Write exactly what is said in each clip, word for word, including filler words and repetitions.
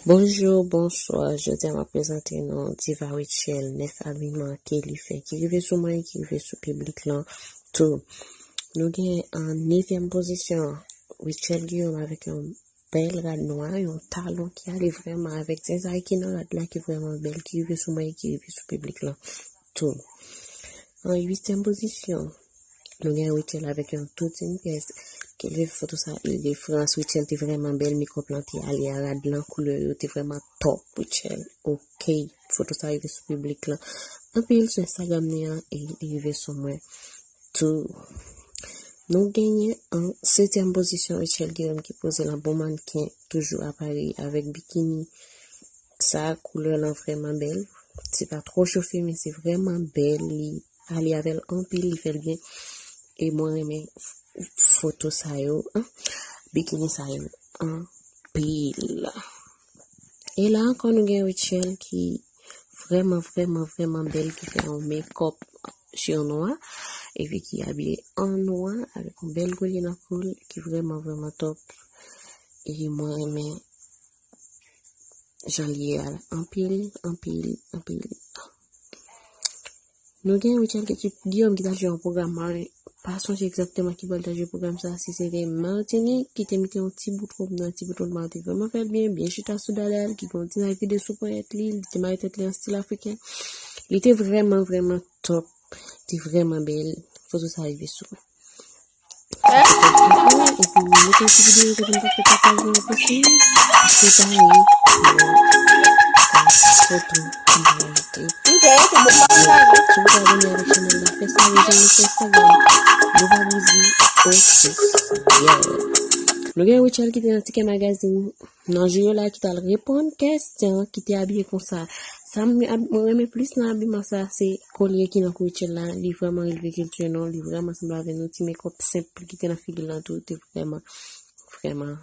Bonjou, bonswa. Jodi a m ap prezante nou Diva Rutshelle, nèf abiman ke li fè, ki rive sou mwen, ki rive sou piblik lan tou. Nou gen an nevyèm pozisyon, Rutshelle Guillaume avèk yon bèl rad nwa, yon talon ki ale vrèman avèk zen sa ki nan rad la ki vrèman bèl, ki rive sou mwen e ki rive sou piblik lan tou. An uityèm pozisyon, nou gen Rutshelle avèk yon tout une pièce. Ke leve foto sa, Ile de France, Rutshelle te vrèman bèl, mekòp lan te ale a rad lan, koulè yo te vrèman top, Rutshelle. Ok, foto sa rive sou piblik lan anpil sou Instagram ni an e li rive sou mwen tou. Nou genyen an setyèm pozisyon Rutshelle Guillaume ki poze lan bon mannken, toujou aparèy avèk bikini. Sa koulè lan vrèman bèl. Se pa twò chofe, men se vrèman bèl. Li ale avè l anpil, li fè l byen. E mwen renmen foto sa yo, bikini sa yo anpil. E la ankò, nou gen Rutshelle ki vrèman, vrèman, vrèman bèl, ki fè yon mekòp chyon nwa, epi ki abiye an nwa, avèk yon bèl kolye nan kou l, ki vrèman, vrèman top. E mwen renmen jan l ye a anpil, anpil, anpil. Nou gen Rutshelle ki, ki, Guillaume ki t al jwe yon pwogram, mwen pa sonje egzakteman ki bò l t al jwe pwogram sa, si se te Matinik, ki te mete yon ti bout wòb nwa, ti bout wòb nwa, te vrèman fè l byen, byen chita sou dada l, ki gen yon ti naj vide sou ponyèt li, li te mare tèt li an stil afriken. Li te vrèman, vrèman top, te vrèman bèl. Foto sa rive sou mwen. Epi mete yon ti videyo kote m t ap fè pataje yon pwochen. Prepare pou yon foto ki va monte. Si w pa abòne avèk chanèl la, fè sa, rejoin nou sou Instagram, Lova Bouzi Officiel. Nou gen Rutshelle ki te nan Ticket Magazine nan jou yo la ki t al reponn kesyon, ki te abiye konsa. Sa m ab- mwen renmen plis nan abiman sa, se kolye ki nan kou Rutshelle la. Li vrèman releve kilti nou, li vrèman sanble avè nou, ti mekòp senp ki te nan figi l lan tou, te vrèman, vrèman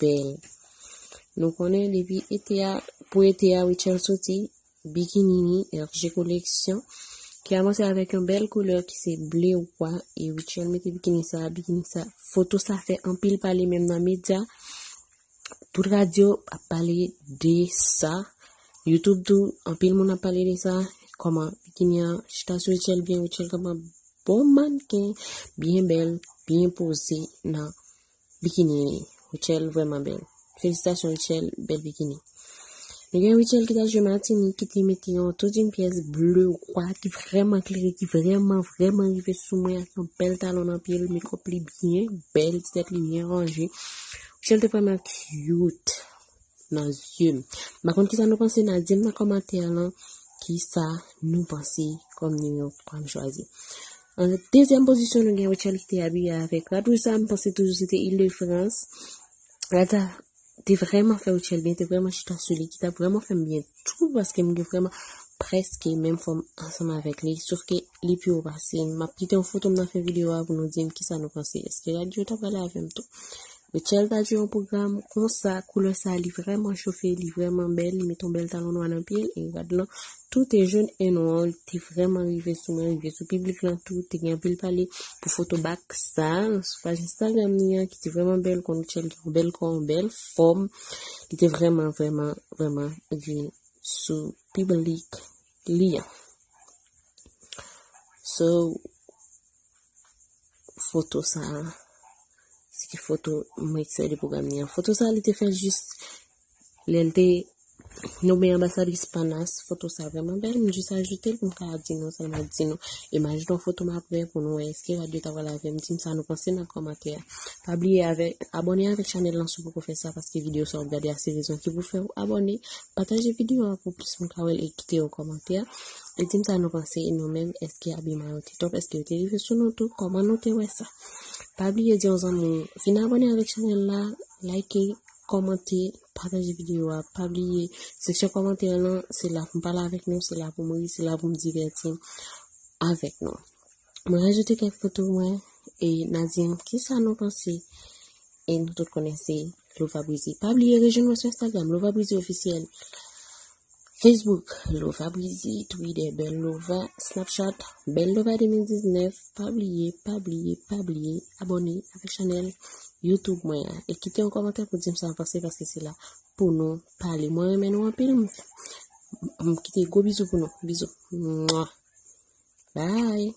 bèl. Nou konnen depi ete a, pou ete a, Rutshelle soti bikini ni R G Collection, ki avanse avèk yon bèl koulè ki se ble wa, e Rutshelle mete bikini sa, bikini sa, foto sa fè anpil pale menm nan medya. Tout radyo ap pale de sa. YouTube tou, anpil moun ap pale de sa. Kòman bikini an chita sou Rutshelle byen, Rutshelle kòman bon mannken, byen bèl, byen poze nan bikini li. Rutshelle vrèman bèl. Felisitasyon Rutshelle, bèl bikini. Nou gen Rutshelle ki t al jwe Matinik, ki te mete yon tout une pièce ble wa ki vrèman klere, ki vrèman, vrèman rive sou mwen ak yon bèl talon nan pye l, mekòp li byen bèl, ti tèt li byen ranje. Rutshelle te vrèman cute nan zye m. M pa konn kisa nou panse, n a di m nan kòmantè lan kisa nou panse kòm nimewo twa m chwazi. An dezyèm pozisyon, nou gen Rutshelle ki te abiye avèk rad wouj sa, m panse toujou se te Ile de France. Rad sa te vrèman fè Rutshelle byen, te vrèman chita sou li, ki t ap vrèman fè m byen tou, paske m gen vrèman prèske menm fòm ansanm avèk li, sof ke li pi wo pase m. M ap kite yon foto m nan fen videyo a pou nou di m kisa nou panse. Èske rad yo ta prale avè m tou? Rutshelle t al jwe yon pwogram konsa, koulè sa li vrèman chofe, li vrèman bèl, li mete yon bèl talon nwa nan pye l, e rad lan tou te jòn e nwa, li te vrèman rive sou mwen, rive sou piblik lan tou, te gen anpil pale pou foto bak sa, sou paj Instagram li an, ki te vrèman bèl, konn Rutshelle gen yon bèl kò, yon bèl fòm, li te vrèman, vrèman, vrèman rive sou piblik li an. So, foto sa, se ki foto mwen ekstrè de pwogram li an. Foto sa, li te fè jis lè l te nome anbasadris Panas. Foto sa vrèman bèl. M jis ajoute l pou m ka di nou sa m ap di nou. Imajine yon foto m ap wè pou nou wè èske rad yo ta pral avè m. Di m sa nou panse nan kòmantè a. Pa bliye avè, abòne avèk chanèl lan si w poko fè sa, paske videyo sa w ap gade a se rezon ki pou fè w abòne. Pataje videyo a pou plis moun ka wè l e kite yon kòmantè. E di m sa nou panse e nou menm, èske abiman yo te top, èske yo te rive sou nou tou, kòman nou te wè sa. Pa bliye di yon zanmi w vin abòne avèk chanèl la, like, kòmante, pataje videyo a. Pa bliye, seksyon kòmantè lan, se la pou m pale avèk nou, se la pou m ri, se la pou m divèti avèk nou. Mwen rajoute kèk foto mwen e n a di m kisa nou panse. E nou tout konnen se Lova Bouzi. Pa bliye rejwenn mwen sou Instagram, Lova Bouzi Officiel. Facebook, Lova Bouzi, Twitter, Bèl Lova, Snapchat, Bèl Lova de mil diznèf. Pa bliye, pa bliye, pa bliye abòne avèk chanèl YouTube mwen an. E kite yon kòmantè pou di m sa w panse, paske se la pou nou pale. Mwen renmen nou anpil. M kite gwo bizou pou nou. Bizou. Mwa. Bye.